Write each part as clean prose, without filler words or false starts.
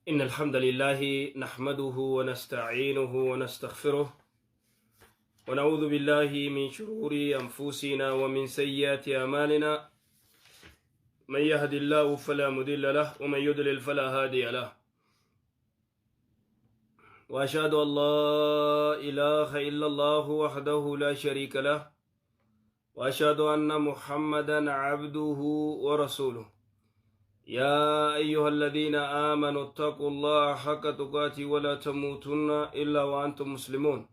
إن الحمد لله نحمده ونستعينه ونستغفره، ونعوذ بالله من شرور أنفسنا ومن سيئات أعمالنا. من يهد الله فلا مضل له، ومن يضلل فلا هادي له. وأشهد أن لا إله إلا الله وحده لا شريك له، وأشهد أن محمدا عبده ورسوله. يا أيها الذين آمنوا اتقوا الله حق تقاته ولا تموتن إلا وأنتم مسلمون.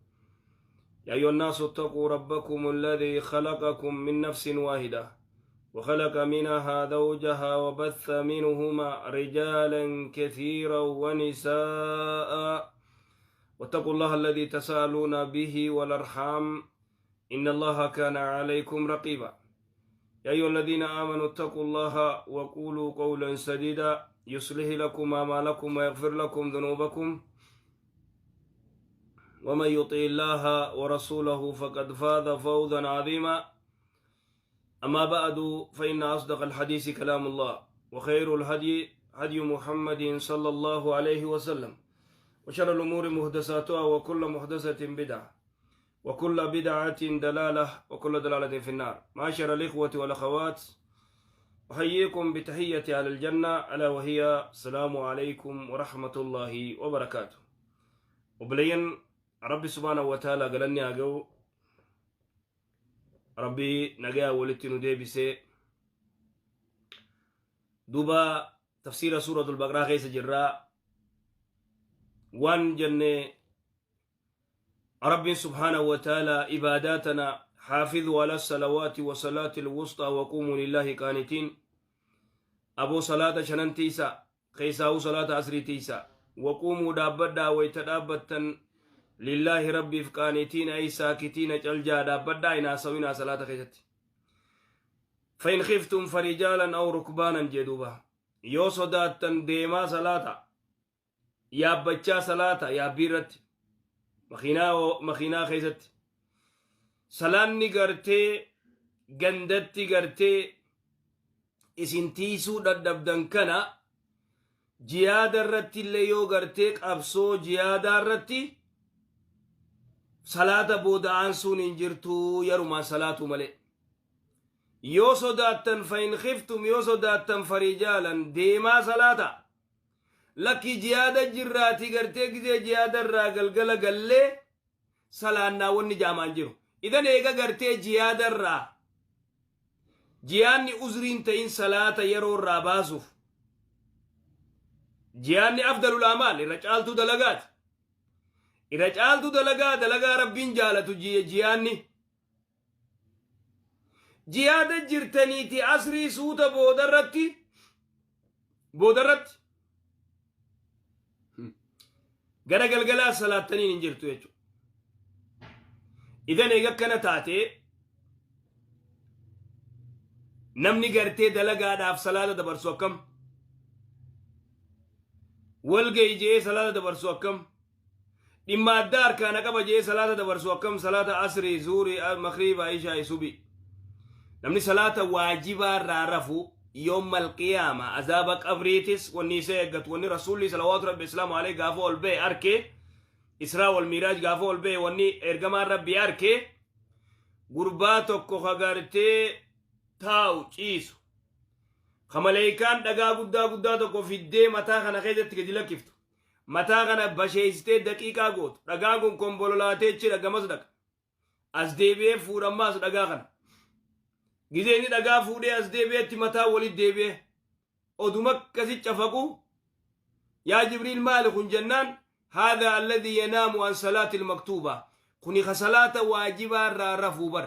يا أيها الناس اتقوا ربكم الذي خلقكم من نفس واحدة، وخلق منها زوجها، وبث منهما رجالا كثيرا ونساء، واتقوا الله الذي تساءلون به والأرحام، إن الله كان عليكم رقيبا. يا أيها الذين آمنوا اتقوا الله وقولوا قولا سديدا، يصلح لكم أعمالكم ويغفر لكم ذنوبكم، ومن يطع الله ورسوله فقد فاز فوزا عظيما. أما بعد، فإن أصدق الحديث كلام الله، وخير الهدي هدي محمد صلى الله عليه وسلم، وشر الأمور محدثاتها، وكل محدثة بدعة، وكل بدعة ضلالة، وكل ضلالة في النار. معاشر الإخوة والأخوات، أحييكم بتحية أهل الجنة، ألا وهي السلام عليكم ورحمة الله وبركاته. Obboleeyyan، Rabbi سبحانه وتعالى galanni haa ga'u. Rabbi nagaa walitti nu deebisee. Duuba tafsiira Suuratul Baqraa keessa jirraa. Waan jenne, Rabbiin سبحانه وتعالى ibaadaatana حافظوا على الصلوات وصلاة الوسطى وقوموا لله قانتين. Aboo, salaata shanan tiisa, keessaa'uu salaata asrii tiisa. وقوموا dhaabbadhaa, wayta dhaabbattan لله rabbiif قانتين أي ساكتين caljaa dhaabbadhaa, hin haasawinaa salaata keessatti. فإن خفتم فرجالا أو ركبانا jedhuuba. Yoo sodaattan deemaa salaata, yaabbachaa salaata, yaabbii irratti, makiinaa keessatti salaanni gartee gandatti gartee isin tiisuu dadhabdan kana, jiyaada irratti illee yoo gartee qabsoo jiyaadaa irratti salaata booda aansuun hin jirtu, yarumaan salaatu malee. Yoo sodaattan, فإن خفتم yoo sodaattan فرجالا deemaa salaata. Lakki, jiyaada jirraati gartee gizee jiyaada irraa galgala gallee salaannaa wanni jaamaan jiru. Idan eega gartee jiyaada irraa jiyaanni uzriin ta'in salaata yeroo irraa baasuuf, jiyaanni أفضل الأعمال, irra caaltuu dalagaati, irra caaltuu dalagaa, dalagaa Rabbiin jaalatu jiyaanni. Jiyaada jirtaniiti asrii suuta boodarratti gara galgalaa salaattaniin hin jirtu jechuudha. Idan eega akkana taatee, namni gartee dalagaadhaaf salaata dabarsu akkam? Walga'i je'ee salaata dabarsu akkam? Dhimma addaa harkaana qaba je'ee salaata dabarsu akkam? Salaata asrii, zuurii, makriiba, ishaa, subi. Namni salaata waajibaa irraa rafu يوم القيامة azaaba qabriitis wanni isa eeggatu, wanni Rasuulli صلوات ربي وسلامه عليه gaafa ol ba'e arke, Israa wal Miiraaj gaafa ol ba'e, wanni ergamaan Rabbii arke gurbaa tokko ka gartee taa'u ciisu, ka maleeykaan dhagaa guddaa guddaa tokko fiddee mataa kana keessatti gadi lakkiftu, mataa kana basheessitee daqiiqaa gootu. Dhagaan kun kombololaatee jira, gamas dhaqa, as deebi'ee fuudhammaas. Dhagaa kana gizee inni dhagaa fuudhee as deebi'etti mataa walit deebi'ee oduma akkasi cafaqu. Yaa Jibriil, maali kun jennaan, هذا الذي ينام عن صلاة المكتوبة. Kuni ka salaata waajibaa irraa rafuu bar.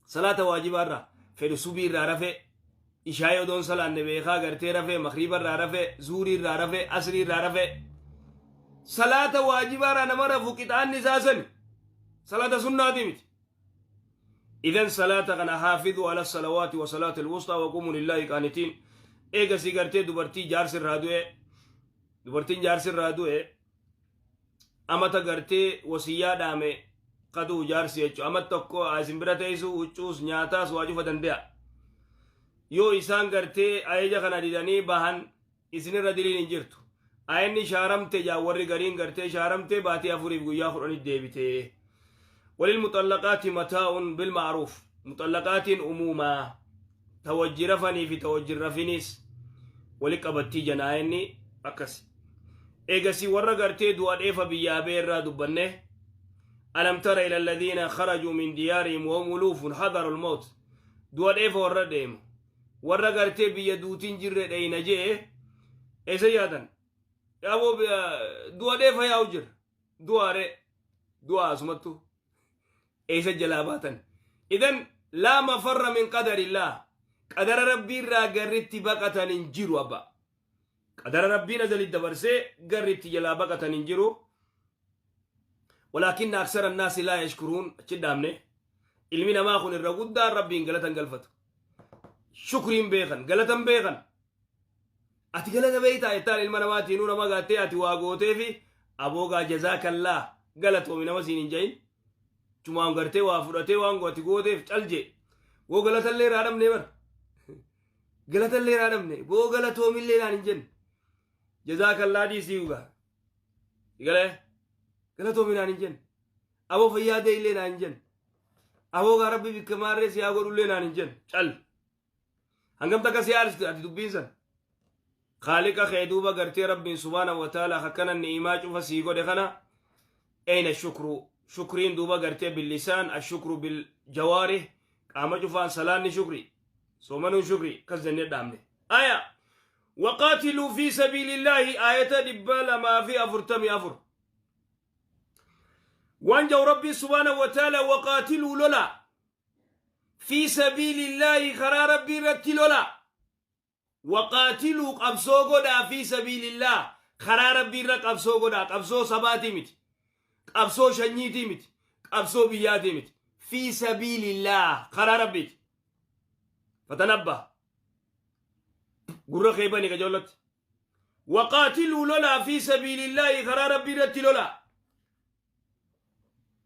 Salaata waajibaa irraa fedhu, subii irraa rafe, ishaa odoon salaanne beekaa gartee rafe, makriiba irraa rafe, zuurii irraa rafe, asrii irraa rafe. Salaata waajibaa irraa nama rafu qixaanni isaa sani, salaata sunnaati miti. Idan salaata kana حافظوا على الصلوات وصلاة الوسطى وقوموا لله قانتين. Eegasii gartee dubartii jaarsi irraa du'e, dubartiin jaarsi irraa du'e, amata gartee wasiyyaa dhaame qaduu jaarsi jechu, ama tokko isin bira teessu, huccuus nyaataas waa cufa danda'a. Yoo isaan gartee ajaja kana didanii bahan Isinirra diliin hin jirtu. Aayanni shaaramte jaa warri gariin gartee shaaramte baatii 4f guyyaa 10 deebite. وللمطلقات متاع بالمعروف. Muxallaqaatiin umuumaa ta wajji rafanii fi ta wajji rafinis wali qabattii jan aayanni akkas. Eegasii warra gartee du'a dheefa biyyaa bee irraa dubbanne. ألم تر إلى الذين خرجوا من ديارهم وهم ألوف حذر الموت. Du'a dheefa warra deemu. Warra gartee biyya duutiin jirre dheeyna jee eessa yaadan? Yaaboo du'a dheefa yaa'u jira. Du'aare du'a asumattu eessa jalaa baatan? إذن لا مفر من قدر الله. Qadara rabbii irraa garritti baqatan hin jiru abba. Qadara rabbiin azali dabarsee garritti jalaa baqatan hin jiru. ولكن أكثر الناس لا يشكرون. Achi dhaabne. Ilmi namaa kun irra guddaan rabbiin galatan galfatu. Shukriin beekan, galatan beekan. Ati galata beeytaa jettaan ilma namaatiinuu nama gaattee ati waa gootee fi aboogaa جزاك الله galatoomi nama siin hin jahin. Cumaan gartee waa fudhatee waan ati gooteef calje. Woo galatallee irraa dhabne bar. Galatallee irraa dhabne. Boo galatoomillee naan hin jenne. جزاك الله dhiisii dhugaa. Galee galatoomi naan hin jenne. Aboo fayyaa ta'e illee naan hin jenne. Aboo gaa rabbi bikka maarree si haa godhullee naan hin jenne. Cal. Hangam takka si aarsitu ati dubbiin san. Khaaliqa kee duuba gartee rabbiin سبحانه وتعالى akkana ni'imaa cufa sii godhe kana أين الشكر? Shukriin duuba gartee باللسان, الشكر بالجوارح, qaama cufaan salaanni shukri, soomanuun shukri kas jennee dhaabne. Aya وقاتلوا في سبيل الله, aayata 244 waan jau rabbii سبحانه وتعالى: وقاتلوا, lola, في سبيل الله, karaa rabbii irratti lola. وقاتلوا, qabsoo godhaa, في سبيل الله, karaa rabbii irra qabsoo godhaa. Qabsoo sabaatii miti, qabsoo shanyiitii miti, qabsoo biyyaatii miti. في سبيل الله, karaa rabbiiti. فتنبه, gurra kee bani kajollatti. وقاتلوا, lola, في سبيل الله, karaa rabbii irratti lola.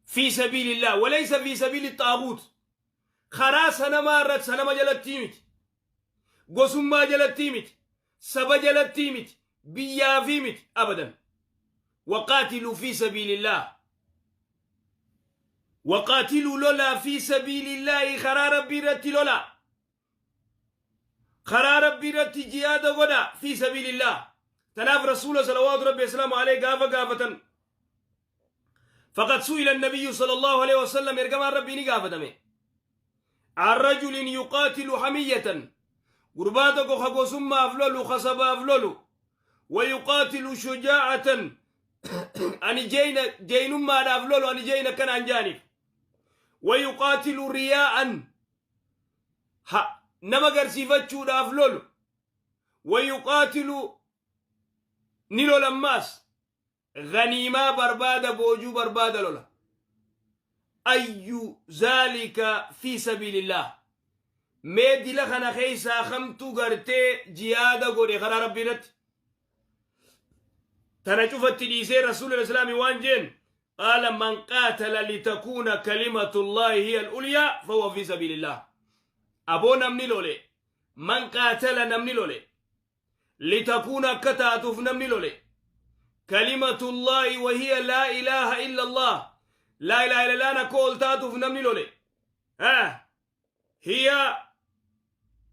في سبيل الله وليس في سبيل الطاغوت. Karaa sanamaa irratti, sanama jalattii miti, gosummaa jalattii miti, saba jalattii miti, biyyaafii miti abadan. وقاتلوا في سبيل الله, وقاتلوا, lola, في سبيل الله, karaa rabbii irratti lola, karaa rabbii irratti jihaada godha, في سبيل الله. Tanaaf rasuula صلوات ربي وسلامه عليه gaafa gaafatan, فقد سئل النبي صلى الله عليه وسلم, ergamaan rabbii ni gaafatame, عن رجل يقاتل حمية, gurbaa tokko ka gosummaaf lolu, ka sabaaf lolu, ويقاتل شجاعة, ani jeyna jeynummaadhaaf lolu, ani jeyna akkanaan jaaniif, ويقاتل رياء, ha nama garsiifachuudhaaf lolu, ويقاتل, ni lolammaas, ganiimaa barbaada, boojuu barbaada lola. أي ذلك في سبيل الله? Mee dila kana keeysaa kamtu gartee jihaada godhe karaa rabbii irratti? Tana cufatti dhiisee rasuul islaami waan jeen: قال من قاتل لتكون كلمة الله هي العليا فهو في سبيل الله. Aboo namni lole, من قاتل, namni lole, لتكون, akka taatuuf namni lole, كلمة الله وهي لا إله إلا الله, لا إله إلا الله akka ol taatuuf namni lole, ها هي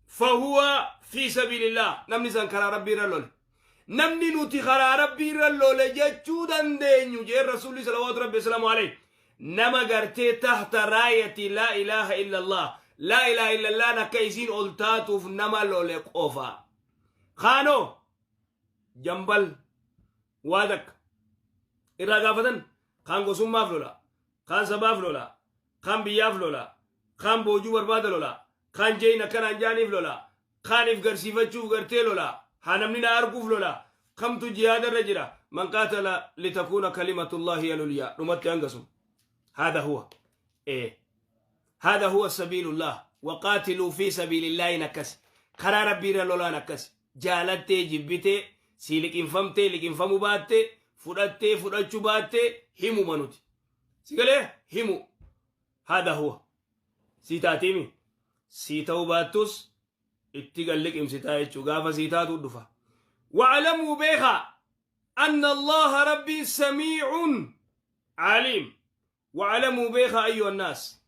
فهو في سبيل الله. Namni san karaa rabbii irra lole. Namni nuti karaa rabbii irra lole jechuu dandeenyu jeen rasuulli صلوات ربي وسلامه عليه nama gartee تحت راية لا إله إلا الله, لا إله إلا الله akka isiin ol taatuuf nama lole qofa. Kaanoo jambal waa takka irraa gaafatan, kaan gosummaaf lola, kaan sabaaf lola, kaan biyyaaf lola, kaan boojuu barbaada lola, kaan jeyin akkanaan jaaniif lola, kaaniif garsiifachuuf gartee lola, haa namni na arguuf lola. Kamtu jihaada irra jira? من قاتل لتكون كلمة الله هي العليا. Dhumatti hangasum. هذا هو إيه هذا هو سبيل الله. وقاتلوا في سبيل الله nakkas karaa rabbii irra lolaan akkas jaalattee jibbitee, sii liqinfamtee liqinfamuu baattee, fudhattee fudhachuu baattee, himuma nuti si galee himu. هذا هو. Sii taatiimi sii ta'uu baattus itti gal liqimsitaa jechuu. Gaafa sii taatu dhufa. Wa'lamuu beekaa anna Allaha Rabbiin samiicun aliim. Wa'lamuu beekaa ayyuha annaas.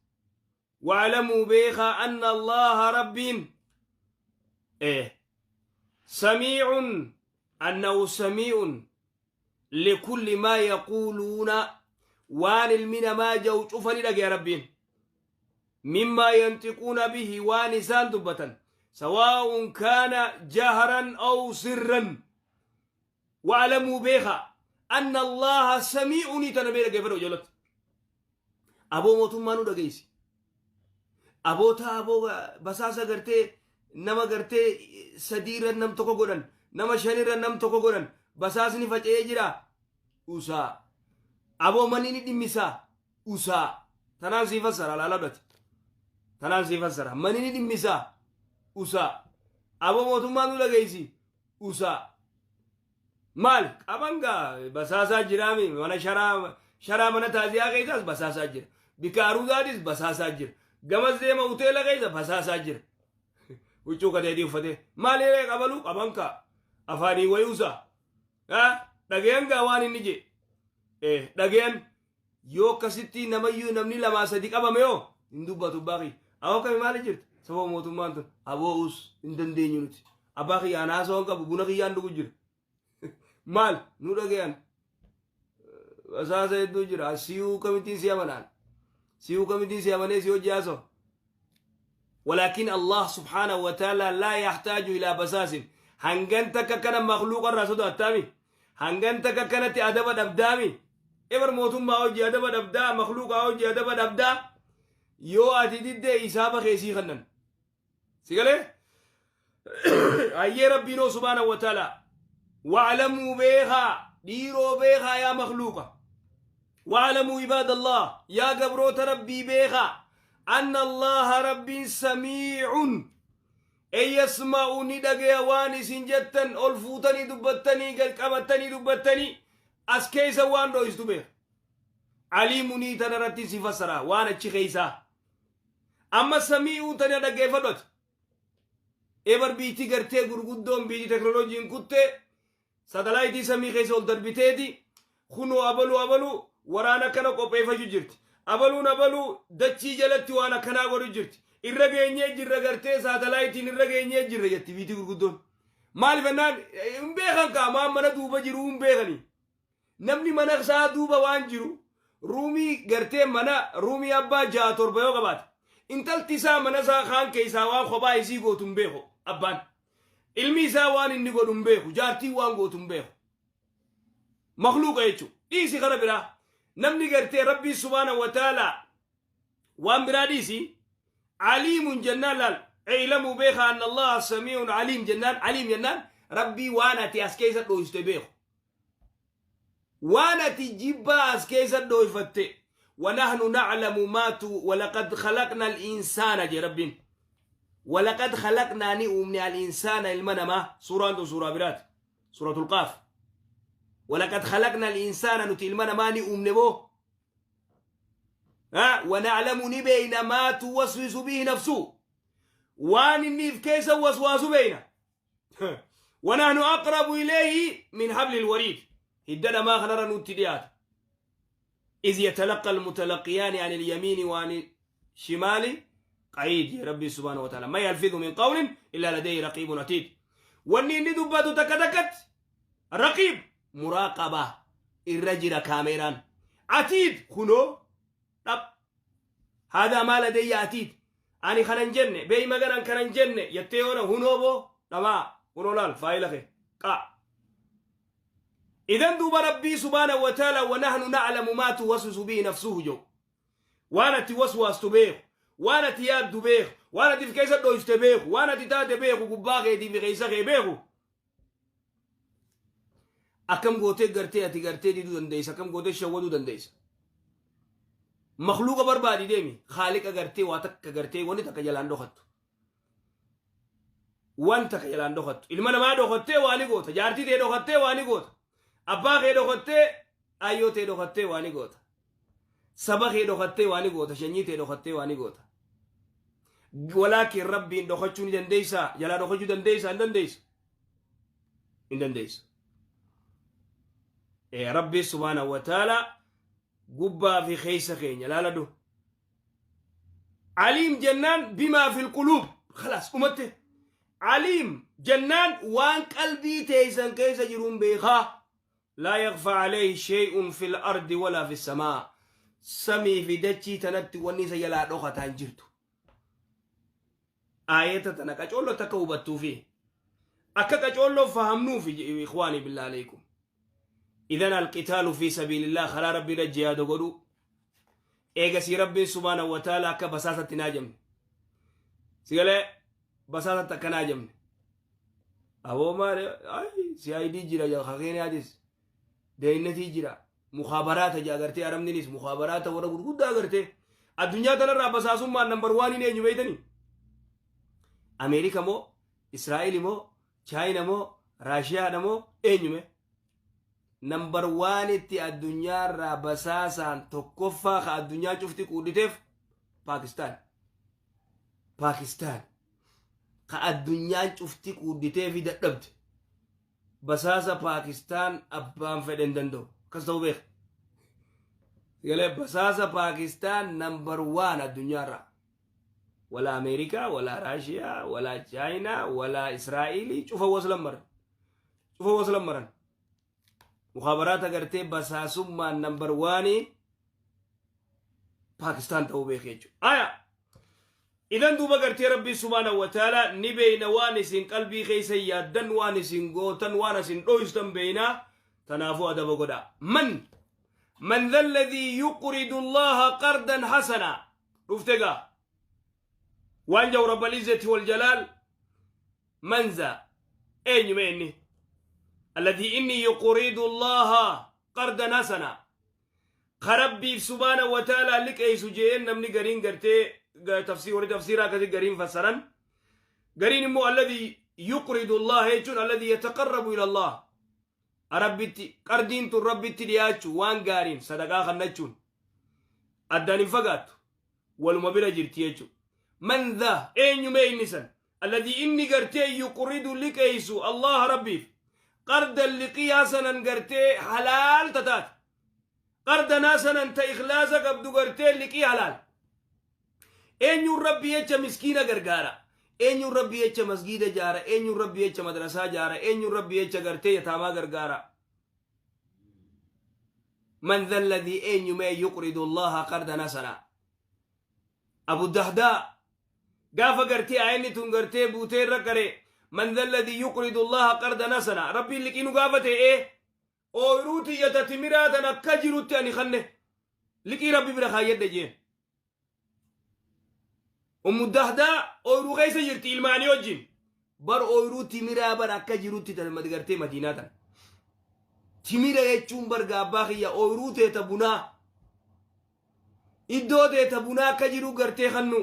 Wa'lamuu beekaa anna Allaha Rabbiin samiicun annahu samiicun likulli maa yaquuluuna waan ilmi namaa ja'u cufa ni dhagaya Rabbiin. Mimmaa yanxiquuna bihi waan isaan dubbatan sawaa'un kaana jahran aw sirran. Wa'lamuu beekaa anna Allaha samii'unii tana mee dhaggeeffadhu ijoollatti. Aboo mootummaa nu dhageessi. Aboota aboo basaasa gartee nama gartee sadiirra nam tokko godhan, nama shanirra nam tokko godhan, basaasni faca'ee jira. Usaa. Aboo manni ni dhimmisaa. Usaa. Tanaan sii fassara alaaladhati. Tanaan sii fassara. Manni ni dhimmisaa. Usaa. Aboo mootummaa nu dhageessi. Usaa. Maal qaban gaa basaasaa jiraami mana sharaa sharaa mana taaziyaa keessaas basaasaa jira. Bika aruuzaatis basaasaa jira. Gamas deema hoteela keessa basaasaa jira. Huccuu kateetii uffatee maal yeree qabaluu qaban kaa afaanii wayii usaa. Dhagayan gaa waan inni jee. Dhagayan yoo akkasitti namayyuu namni lamaa sadi qabame yoo hin dubbatu abbaa kiyya. Aboo akkami maali jirta? Sababa mootummaan tun aboo us hin dandeenyu nuti. Abbaa kiyya anaa haasawaa hin qabu, buna kiyyaan dhugu jira. Maal nu dhagayan? Basaasa hedduu jira. Siyuu kamittiin si amanaan? Siyuu kamittiin si amanee si hojii haasawa? Walaakin Allah subhaanahu wa ta'ala laa yaxtaaju ilaa basaasin. Hangan takka kana makluuqa irraa sodaattaami? Hangan takka kanatti adaba dhabdaami? Ebar mootummaa hojii adaba dhabdaa, makluuqaa hojii adaba dhabdaa. Yoo ati diddee isaaba kee sii kannan. Si galee? Hayyee Rabbiinoo subhaanahu wa ta'ala. Wa'lamuu beekaa, dhiiroo beekaa yaa makluuqa. Wa'lamuu ibaadallah, yaa gabroota Rabbii beekaa. Anna Allaha Rabbiin samiicun. E yasma'u ni dhagaya waan isin jettan ol fuutanii dubbattanii gad qabattanii dubbattanii as keessa waan dho'istu beeka. Aliimunii tana irratti si fassara waan achi keessaa. Amma samii'uu tana dhaggeeffadhu ati. Ebar biitii gartee gurguddoon biitii teknooloojiin kuttee satalaayitii samii keessa ol darbiteeti kunoo abaluu abaluu waraana akkana qopheeffachuu jirti. Abaluun abaluu dachii jalatti waan akkanaa godhu jirti. Irra geenyee jirra gartee saatalaayitiin irra geenyee jirra jetti biitii gurguddoon. Maaliif jennaan hin beekan kaa maan mana duuba jiru hin beekanii. Namni mana isaa duuba waan jiru ruumii gartee mana ruumii abbaa ja'a torba yoo qabaate intalti isaa mana isaa kaan keessaa waan kophaa isii gootu hin beeku abbaan. Ilmi isaa waan inni godhu hin beeku, jaartiin waan gootu hin beeku. Makluuqa jechuudha. Dhiisi kara biraa. Namni gartee Rabbii subhaana wa ta'ala waan biraa dhiisi. Aliimun jennaan laal. Ilamuu beeka anna Allaha samii'un aliim jennaan aliim jennaan Rabbii waan ati as keessa dhooyste beeku. Waan ati jibbaa as keessa dhooyfatte. Wanahnu na'lamu maatu walaqad khalaqna al-insaana jee Rabbiin. Walaqad khalaqnaa ni uumne al-insaana ilma namaa. Suuraan tun suuraa biraati. Suuratul Qaaf. Walaqad khalaqna al-insaana nuti ilma namaa ni uumne boo. Wana'lamu ni beeyna maa tuwaswisu bihi nafsuu. Waan inni if keessa waswaasu beeyna. Wanahnu aqrabu ilayhi min hablil wariid. Hidda dhamaa kanarra nutti dhiyaata. Iz yatalaqa almutalaqiyaani an ilyamiini wa an shimaali qa'iid jee Rabbii subhaanahu wa ta'ala. Ma yalfidhu min qawlin illaa ladayhi raqiibun atiid. Wanni inni dubbatu takka takkatti raqiib muraaqabaa irra jira kaameeraan. Atiid kunoo dhab. Haadaa maa ladayya atiid. Ani kana hin jenne beey maganan kana hin jenne jettee yoona hunoo boo dhamaa kunoo laal faayila kee qaa. Idan duuba Rabbii subhaanahu wa ta'ala wanahnu na'lamu maa tuwaswisu bihi nafsuhu jedhu. Waan ati waswaastu beeku, waan ati yaaddu beeku, waan ati of keessa dhoyste beeku, waan ati taate beeku, gubbaa keetii fi keessa kee beeku. Akkam gootee gartee ati gartee diduu dandeessa, akkam gootee shawwaduu dandeessa? Makluuqa barbaadi deemi, haaliqa gartee waa takka gartee wanni takka jalaan dhokattu. Waan takka jalaan dhokattu. Ilma namaa dhokattee waa ni goota, jaartii tee dhokattee waa ni goota, abbaa kee dhokattee, ayyoo tee dhokattee waa ni goota. Saba kee dhokattee waa ni goota, shanyii tee dhokattee waa ni goota. Walaakin Rabbiin dhokachuu ni dandeessaa? Jalaa dhokachuu dandeessaa? Hin dandeessu. Hin dandeessu. Rabbi subhaanahu wa ta'ala gubbaa fi keessa keenya laaladhu. Aliim jennaan bimaa fil quluub khalaas umatte. Aliim jennaan waan qalbii teessan keessa jiruun beekaa. Laa yakfa alayhi shay'un fil ardi walaa fis samaa. Samii fi dachii tanatti wanni isa jalaa dhokataa hin jirtu. Aayata tana qacoollotti akka hubattuufi akka qacoolloo fahamnuufi, ikhwaanii, billah alaykum. Idan alqitaalu fi sabiilillah, karaa Rabbii irra jihaada godhu. Eegasii Rabbiin subhaanahu wa ta'ala akka basaasatti naa jabne sigalee basaasatti akka naa jabne. Aboo maali, ay CID jira, kakeenyaatis deeynatii jira, mukhaabaraata jaa gartee. Arabninis mukhaabaraata warra gurguddaa gartee addunyaa tanarraa basaasummaan number one hin eenyu beeytanii? Ameerika moo, Israa'el moo, Chaayina moo, Raashiyaadha moo, eenyume number one itti addunyaarraa basaasaan tokkoffaa ka addunyaa cufti quudhiteef? Paakistaan. Paakistaan ka addunyaan cufti quudhitee fi dadhabde. Basaasa Paakistaan abbaan fedhe hin danda'u. Akkas ta'uu beeka. Galee basaasa Paakistaan number one addunyaarraa. Wala Ameerikaa, wala Raashiyaa, wala Chaayinaa, wala Israa'ilii cufa waslan maran. Cufa waslan maran. Mukhaabaraata gartee basaasummaan number one Paakistaan ta'uu beeka jechuudha. Aya! Idan duuba gartee Rabbii subhaanahu wa ta'ala ni beeyna. Waan isin qalbii keessa yaaddan, waan isin gootan, waan isin dhoystan beeyna. Tanaafuu adaba godha. Man dha alladhii yuqridu Allaha qardan hasana. Dhufte gaa. Waan jahu Rabbal izzati wal jalaal, man za, eenyume inni alladhii inni yuqridu Allaha qardan hasana ka Rabbiif subhaana wa ta'ala liqeessu jeen? Namni gariin gartee tafsiir, warri tafsiiraa akkasi gariin fassaran. Gariin immoo alladhii yuqridu Allah jechuun alladhii yataqarrabu ila Allah, Rabbitti qardiin tun Rabbitti dhiyaachuu, waan gaariin sadaqaa kannachuun addaan hin fagaattu, waluma bira jirti jechuudha. Man dha, eenyumee inni san alladhii inni gartee yuqridu liqeessu Allah Rabbiif qardan liqii hasanan gartee halaal tataate, qardan hasanan ta ikhlaasa qabdu, gartee liqii halaal? Eenyuun Rabbi jecha miskiina gargaara? Eenyuun Rabbi jecha masgiida jaara? Eenyuun Rabbi jecha madrasaa jaara? Eenyuun Rabbi jecha gartee yataamaa gargaara? Man dha alladhii, eenyumee yuqridu Allaha qardan hasana? Abu Dahdaa gaafa gartee aayinni tun gartee buutee irra qare, man dha alladhii yuqridu Allaha qardan hasana, Rabbiin liqii nu gaafate. Ee, ooyruu tiyyata timiraa tan akka jirutti ani kanne liqii Rabbi bira kaayyadhe jeen. Ummu Dahdaa ooyruu keessa jirti ilmaanii wajjin. Bar ooyruu timiraa bar akka jirutti tan gartee Madiinaa tan. Timira jechuun bar gaabbaa kiyya ooyruu teeta bunaa. Iddoo teeta bunaa akka jiru gartee kannu.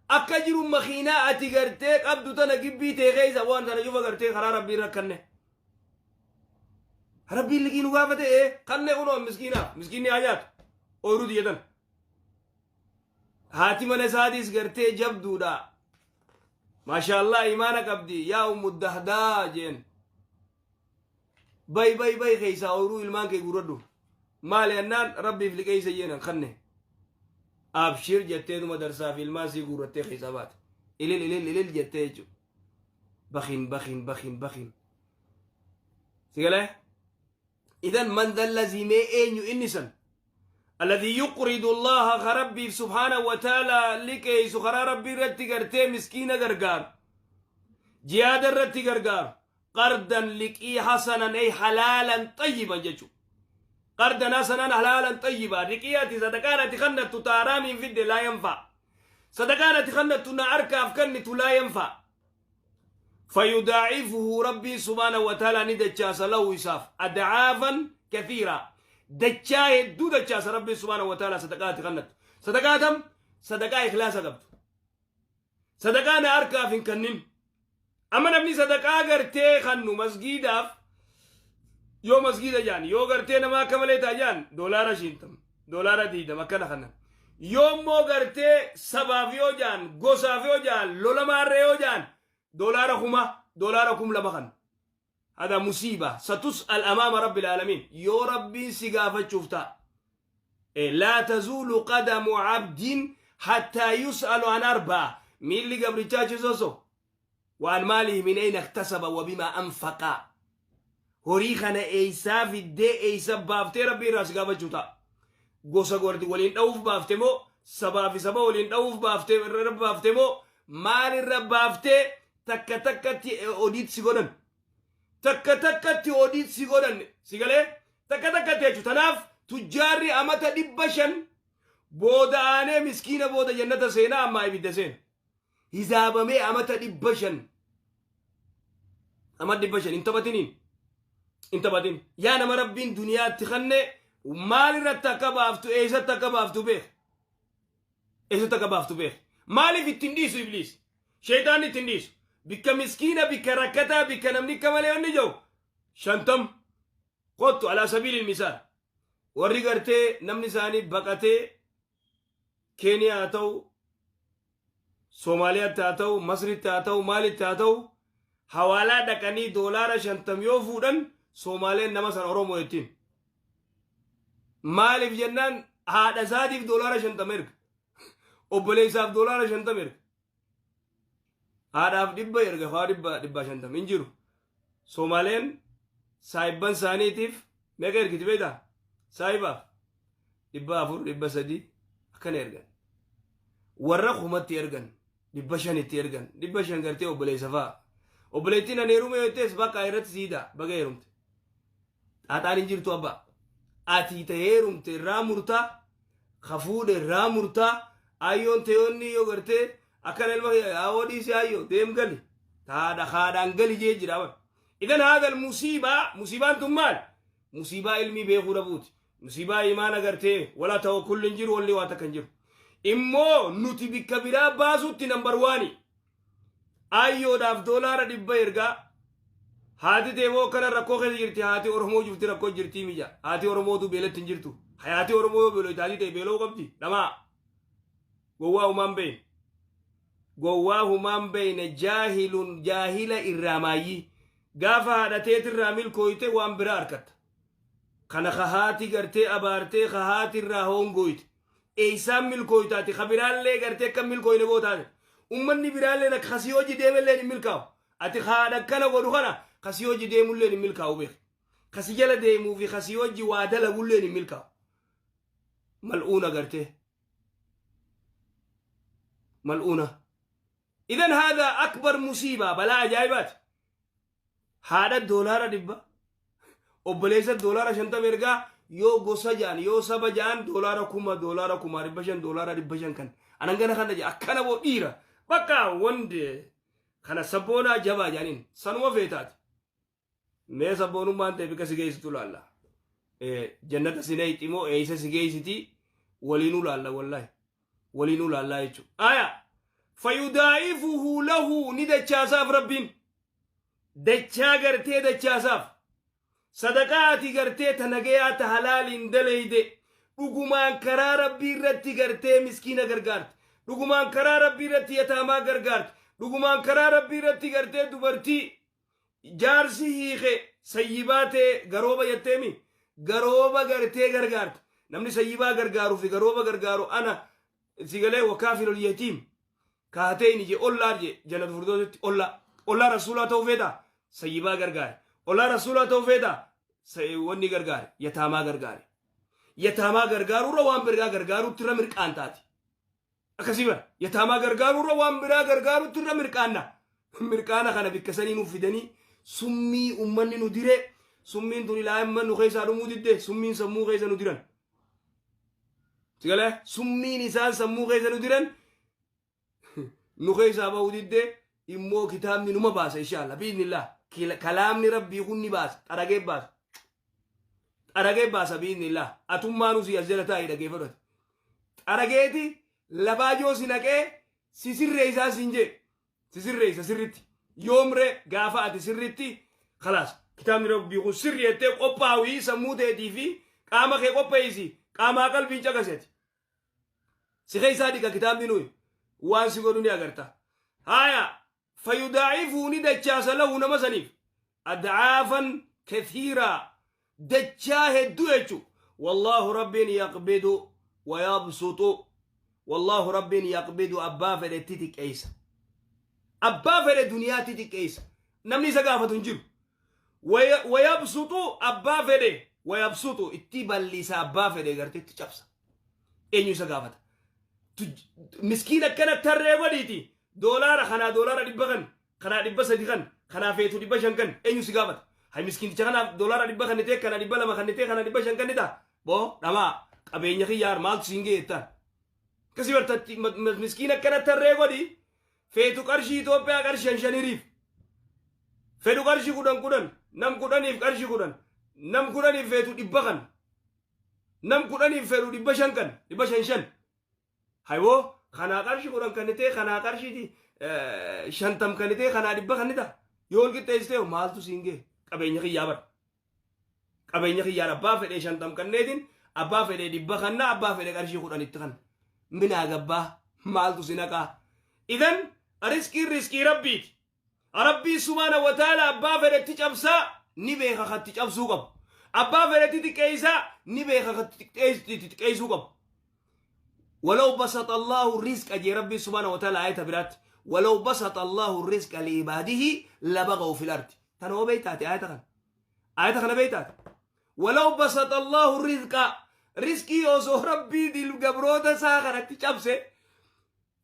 Akka jiru makiinaa ati gartee qabdu tana gibbii tee keessa waan tana cufa gartee karaa Rabbii irra kanne. Rabbiin liqii nu gaafate, ee kanne kunoo miskiinaaf, miskiinni haa nyaatu. Ooyruu tiyya tana. Haati mana isaatiis gartee jabduudha. Maashaallah, imaana qabdi. Yaa Ummu Dahdaa jeen. Bay bay bay keessaa ooyruu ilmaan kee guuradhu. Maali annaan Rabbiif liqeessa jeenan kanne. Abshir jetteetuma darsaa fi ilmaan sii guurrattee keessaa baate. Ilil ilil ilil jettee jechuudha. Bakin bakin bakin bakin. Sigalee? Idan man dha allazii, mee eenyu inni san? Alladhii yuqridu Allaha, ka Rabbiif subhaanahu wa ta'ala liqeessu, karaa Rabbii irratti gartee miskiina gargaaru. Jihaada irratti gargaaru. Qardan liqii hasanan ay halaalan xayyiban jechuudha. Qardan hasanan halaalan xayyiba. Liqii ati sadaqaan ati kannattu taaraamiin fidde laa yanfaa. Sadaqaan ati kannattu na harkaaf kennitu laa yanfaa. Fayudaa'ifuhu, Rabbiin subhaanahu wa ta'ala ni dachaasa, lahu isaaf, adcaafan kathiira, dachaa hedduu dachaasa Rabbiin subhaanahu wa ta'ala sadaqaa ati kannattu. Sadaqaa tam? Sadaqaa ikhlaasa qabdu. Sadaqaa na harkaaf hin kennin. Amma namni sadaqaa gartee kannu masgiidaaf yoo masgiida jaan, yoo gartee nama akka malee ta'a jaan, $50, $20 akkana kannan. Yoo immoo gartee sabaaf yoo jaan, gosaaf yoo jaan, lola maarree yoo jaan, $1000, $2000 kan. Hada musiiba satus'al amaama rabbil aalamiin, yoo Rabbiin si gaafachuuf ta'a. Laa tazuulu qadamu abdin hattaa yus'alu an arba'a, miilli gabrichaa achi soso waan maalihi, min ayna iktasaba wa bimaa anfaqa, horii kana eeysaa fiddee eeysa baaftee Rabbii irraa si gaafachuu ta'a. Gosa waliin dha'uuf baafte moo, sabaa fi saba waliin dha'uuf baaftee irra baafte moo, maal irra baaftee? Takka takkatti odiit si godhan, takka takkatti odiit si godhan, si galee, takka takkatti jechuudha. Tanaaf tujjaarri amata 500 booda aanee miskiina booda jannata seenaa, ammaa ibidda seena. Hisaabamee amata 500, amata 500 hin taphatiniin, hin taphatin. Yaa nama Rabbiin duniyaatti kanne, maal irratti akka baaftu, eessatti akka baaftu beek, eessatti akka baaftu beek. Maaliif ittiin dhiisu ibliis, sheeytaanni ittiin dhiisu? Bikka miskiina, bikka rakkataa, bikka namni akka malee onni jiru 50 kottu. Alaa sabiilil misaal, warri gartee namni isaanii baqatee Keeniyaa haa ta'u, Soomaaliyaatti haa ta'u, Masritti haa ta'u, maalitti haa ta'u, hawaalaa dhaqanii doolaara 50 yoo fuudhan, Soomaaleen nama san Oromoo jettiin. Maaliif jennaan, haadha isaatiif doolaara 50 erga, obboleessaaf doolaara 50 erga, haadhaaf 100 erga, faa dhibba dhibbaa shantam hin jiru. Soomaaleen saayibban isaaniitiif meeqa ergiti beektaa? Saayibaaf 400, 300 akkana ergan. Warra kumatti ergan, 500tti ergan, 500 gartee obboleessa fa'a. Obboleettiin ani heerume yoo jettees, bakka irratti siidaa baga heerumte. Xaaxaan hin jirtu abbaa. Ati ta heerumte irraa murtaa, ka fuudhe irraa murtaa, ayyoon teyoonni yoo gartee akkana ilma haawoo dhiisi, ayyoo deem gali. Taadha haadhaan gali jee jira bara. Idan haadha musiibaa, musiibaan tun maal? Musiibaa ilmii beekuu dhabuuti. Musiibaa imaana gartee wala tawakkulli hin jiru, walli waa takka hin jiru. Immoo nuti bikka biraa baasutti number one. Ayyoodhaaf doolaara 100 ergaa. Haati teemoo akkana rakkoo keessa jirti, haati Oromoo jirti, rakkoo jirti mija. Haati Oromootu beelatti hin jirtu. Haati Oromoo yoo beelooyte, haati ta'e beeloo qabdi. Dhamaa. Gowwaa humaan beeyne. Gowwaa humaan beeyne, jaahilun jaahila irraa maayyii. Gaafa haadha teetirraa milkooyte waan biraa argatta. Kana ka haati gartee abaartee, ka haati irraa hoongooyte. Eeysaan milkooytaati ka biraallee gartee akka milkooyne gootaate. Ummanni biraallee akka kasii hojii deemellee hin milkaa'u. Ati haadha akkana godhu kana kasii hojii deemullee hin milkaa'u beek. Kasi jala deemuu fi kasii hojii waa dalagullee hin milkaa'u. Mal'uuna gartee. Mal'uuna. Idan haadha akbar musiibaa, balaa ajaa'ibaati. Haadha doolaara 100, obboleessa doolaara 50 ergaa, yoo gosa ja'an, yoo saba ja'an, doolaara 1000, doolaara 1500, doolaara 500 kan anan gana kana jedha akkana boo dhiira bakka wandi kana sabboonaa jabaa jedhaniin sanuma feetaati. Mee sabboonummaan ta'e bika si geessitu laalla. Jannata si neeyxi moo eeysa si geessiti, waliinuu laalla, wallaahi waliinuu laallaa jechuudha. Aya fayudaa'ifuhu lahu, ni dachaasaaf Rabbiin dachaa gartee dachaasaaf. Sadaqaa ati gartee ta nagayaa ta halaaliin daleyde, dhugumaan karaa Rabbii irratti gartee miskiina gargaarte, dhugumaan karaa Rabbii irratti yataamaa gargaarte, dhugumaan karaa Rabbii irratti gartee dubartii jaarsi hiike, sayyibaa ta'e, garooba jetteemi, garooba gartee gargaarte. Namni sayyibaa gargaaruu fi garooba gargaaru ana sigalee wakaafilul yatiim kaatee inni je ollaa je jannatu furdoositti ollaa, ollaa rasuulaa ta'uu feeta, sayyibaa gargaare. Ollaa rasuulaa ta'uu feeta, wanni gargaare, yataamaa gargaare. Yataamaa gargaaruurra waan biraa gargaaruutti irra mirqaan taati. Akkasii bara yataamaa gargaaruurra waan biraa gargaaruutti irra mirqaanna. Mirqaana kana bikka sanii nuuf fidanii summii ummanni nu diree, summiin tun ilaa amma nu keessaa dhumuu didde, summiin sammuu keessa nu diran. Sigalee summiin isaan sammuu keessa nu diran nu keessaa bahuu didde. Immoo kitaabni numa baasa inshallah biiznillah. Kalaamni Rabbii kun ni baasa, xaragee baasa. Xaragee baasa biiznillah. Atummaa nu si as jala taa'ii dhaggeeffadhu. Xarageeti labaajoo si naqee si sirreessaa siin jee. Si sirreessa sirritti. Yoomree gaafa ati sirritti kalaas kitaabni Rabbii kun sirri jettee qophaawii, sammuu teetii fi qaama kee qopheessi, qaamaa qalbiin caqaseti. Si keessaa dhiqa kitaabni, nuyi waan si godhu ni agarta. Haaya, fayudaa'ifuhu, ni dachaasa, lahu, nama saniif. Adcaafan kathiiraa, dachaa hedduu jechu. Wallaahu, Rabbiin, yaqbidu wayabsuxu. Wallaahu, Rabbiin, yaqbidu, abbaa fedhetti xiqqeeysa, abbaa fedhe duniyaatti xiqqeeysa, namni isa gaafatu hin jiru. Wayabsuxu, abbaa fedhe, wayabsuxu, itti bal'isa, abbaa fedhe gartee itti cabsa. Eenyu isa gaafata? Miskiin akkana tarree godhiiti doolaara kanaa $100 kan kanaa 300 kan kanaa feetu 500 kan, eenyu si gaafata? Hay, miskiinticha kanaaf $100 kannitee, kana 200 kannitee, kana 500 kannita boo dhamaa, qabeenya kiyyaar maaltu siin ga'e jettaan? Akkasii bartatti miskiin akkana tarree godhi, feetu qarshii Itoophiyaa qarshii shan shaniriif, fedhu qarshii 10 10, nam 10f qarshii 10, nam 10f feetu 100 kan, nam 10f fedhu 500 kan, 500 shan. Haywoo, kanaa qarshii 10 kannitee, kanaa qarshii 50 kannitee, kanaa 100 kannita, yoo wal qixxeessitee maaltu siin ga'e? Qabeenya kiyyaa bara, qabeenya kiyyaan abbaa fedhee 50 kanneetiin, abbaa fedhee 100 kannaa, abbaa fedhee qarshii 10tti kan minaa gabbaa, maaltu si naqaa? Idan riskiin riskii Rabbiiti. Rabbii subhaana wa ta'ala abbaa fedhetti cabsaa ni beeka, katti cabsuu qabu. Abbaa fedhetti xiqqeessaa ni beeka, katti xiqqeessuu qabu. ولو بسط الله الرزق جي ربي سبحانه وتعالى آية برات، ولو بسط الله الرزق لعباده لبغوا في الأرض. تنو بيتاتي آية خن، آية خن بيتات. ولو بسط الله الرزق، رزقي osoo Rabbii dil gabroota isaa kanatti cabse,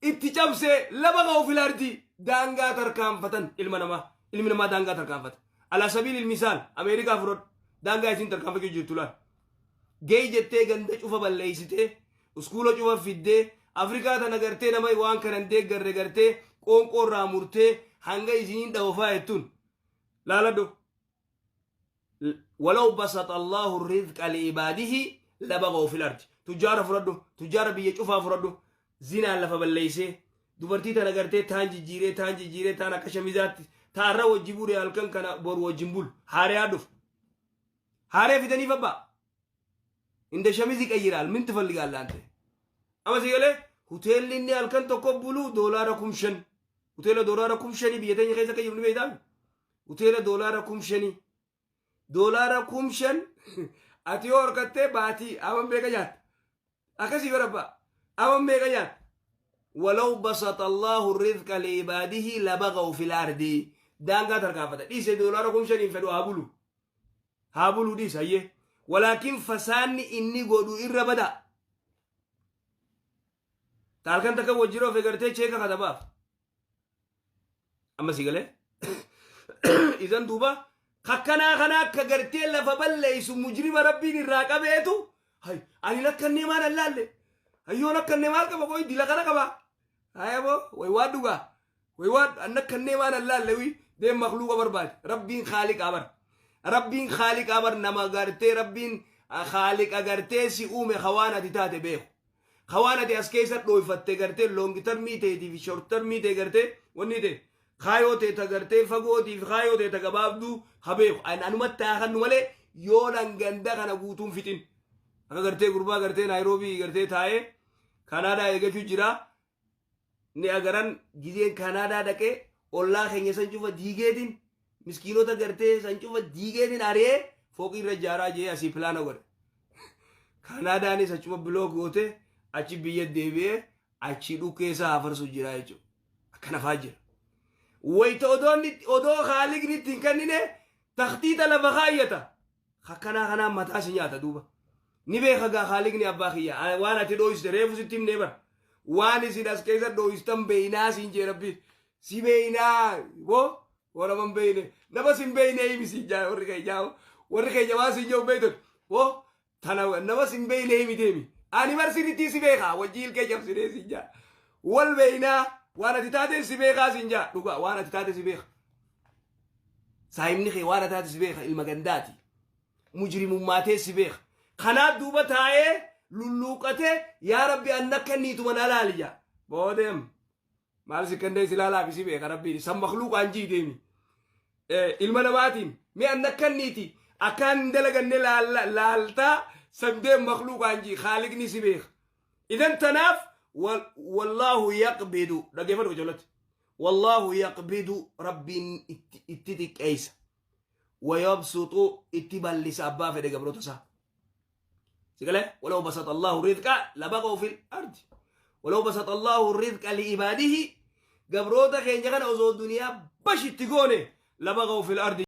itti cabse, لبغوا في الأرض، daangaa tarkaanfatan. Ilma namaa, ilmi namaa daangaa tarkaanfata. على سبيل المثال Ameerikaa fudhadhu, daangaa isin tarkaanfachuu jirtu laal. Gay jettee ganda cufa balleeysitee, uskuula cufa fiddee, Afrikaa tana gartee nama waan kanan deeggarre gartee qoonqoo irraa murtee hanga isiniin dhawafaa jettuun laaladhu. ولو بسط الله الرزق لعباده لبغوا في الأرض. Tujjaara fudhadhu, tujjaara biyya cufaa fudhadhu, zinaan lafa balleeysee, dubartii tana gartee taan jijjiiree, taan jijjiiree, taan akka shamizaatti taarra wajji bure, halkan kana boru wajjin bulu, haaree dhufu, haaree fidaniif abbaa እንደ ሸሚዝ ይቀይራል። ምን ትፈልጋለህ አንተ? Amma si galee, hoteelli inni halkan tokko bulu $5,000. Hoteela $5,000 biyya teenya keessa akka jiru ni beektaa? Hoteela $5,000, $5,000 ati yoo horkattee baatii aman meeqa nyaatta? Akkasii barabbaa aman meeqa nyaatta? ولو بسط الله الرزق لعباده لبغوا في الأرض. Daangaa tarkaanfata. Dhiise, $5,000n fedhu haa bulu, haa bulu, dhiisa hayyee, walaakin fasaanni inni godhu irra bada. Ta halkan takka wajjira of egartee cheeka katabaaf. Amma si galee, isan duuba kakkanaa kana akka gartee lafa balleeysu mujrima Rabbiin irraa qabeetu. Hay, ani lakkannee maal allaalle, hayyoon akkannee maal qaba? Qoy, dila kana qaba. Hayabo, way waa dhugaa, way waa an akkannee maal allaalle. Wi deem, makluuqa barbaade. Rabbiin khaaliqaa bar, Rabbiin khaaliqaa bar. Nama gartee Rabbiin khaaliqa gartee si uume, hawaan ati taate beeku, hawaan ati as keessa dhooyfatte gartee long termii ta'eetii fi short termii ta'e, gartee wanni ta'e, kaayoo ta'e ta gartee fagootii fi kaayoo ta'e ta gabaabduu ha beeku. Anumatti haa kannu malee yoo ganda kana guutuun fixin. Akka gartee gurbaa gartee Naayiroobii gartee taa'ee Kanaadaa eegachuu jira. Ni agaran gizeen Kanaadaa dhaqee ollaa keenya san cufa diigeetiin, miskiinota gartee san cufa diigeetiin ari'ee fooqii irra ijaaraa jee asii pilaana godhe. Kanaadaanis achuma block goote, achi biyya deebi'ee achi dhukkee isaa hafarsu jira jechuudha. Akkana faa jira. Wayita odoo haaliqni ittiin kennine taktiita lafa kaayyata. Akkanaa kanaan mataa si nyaata duuba. Ni beeka gaa haaliqni abbaa kiyya. Waan ati dhooyiste reefu sitti himnee bara. Waan isin as keessa dhooyistan beeynaa siin jee Rabbi. Si beeynaa boo warra man beeyne. Nama sin beeyne himi siin jaa warri keenya. Warri keenya waan siin jiru beeyton. Boo tana nama sin beeyne himi deemi. Ani bar sirriitti si beekaa wajji ilkee cabsinee siin jaa. Wal beeynaa, waan ati taateen si beekaa siin jaa. Dhugaa, waan ati taate si beeka. Saayimni kee waan ati taate si beeka, ilma gandaati. Mujrimummaatee si beeka. Kanaaf duuba taa'ee lulluuqatee, yaa Rabbi, anna akka niituma na laali jaa. Boodeem. Maal si kennee si laalaaf si beeka Rabbiin. San makluuqaan jii deemi. Ilma namaatiin mi anna akka niiti akkaan hin dalaganne laaltaa san deem, makluuqaan jii, haaliqni si beeka. Idan tanaaf والله يقبض, dhaggeeffadhu ijoolletti. والله يقبض, Rabbiin itti xiqqeessa. ويبسط itti bal'isa abbaa fedhe gabroota isaa. Sigalee ولو بسط الله الرزق لبغوا في الأرض. ولو بسط الله الرزق لعباده, gabroota keenya kana osoo duniyaa bashitti goone, لبغوا في الأرض.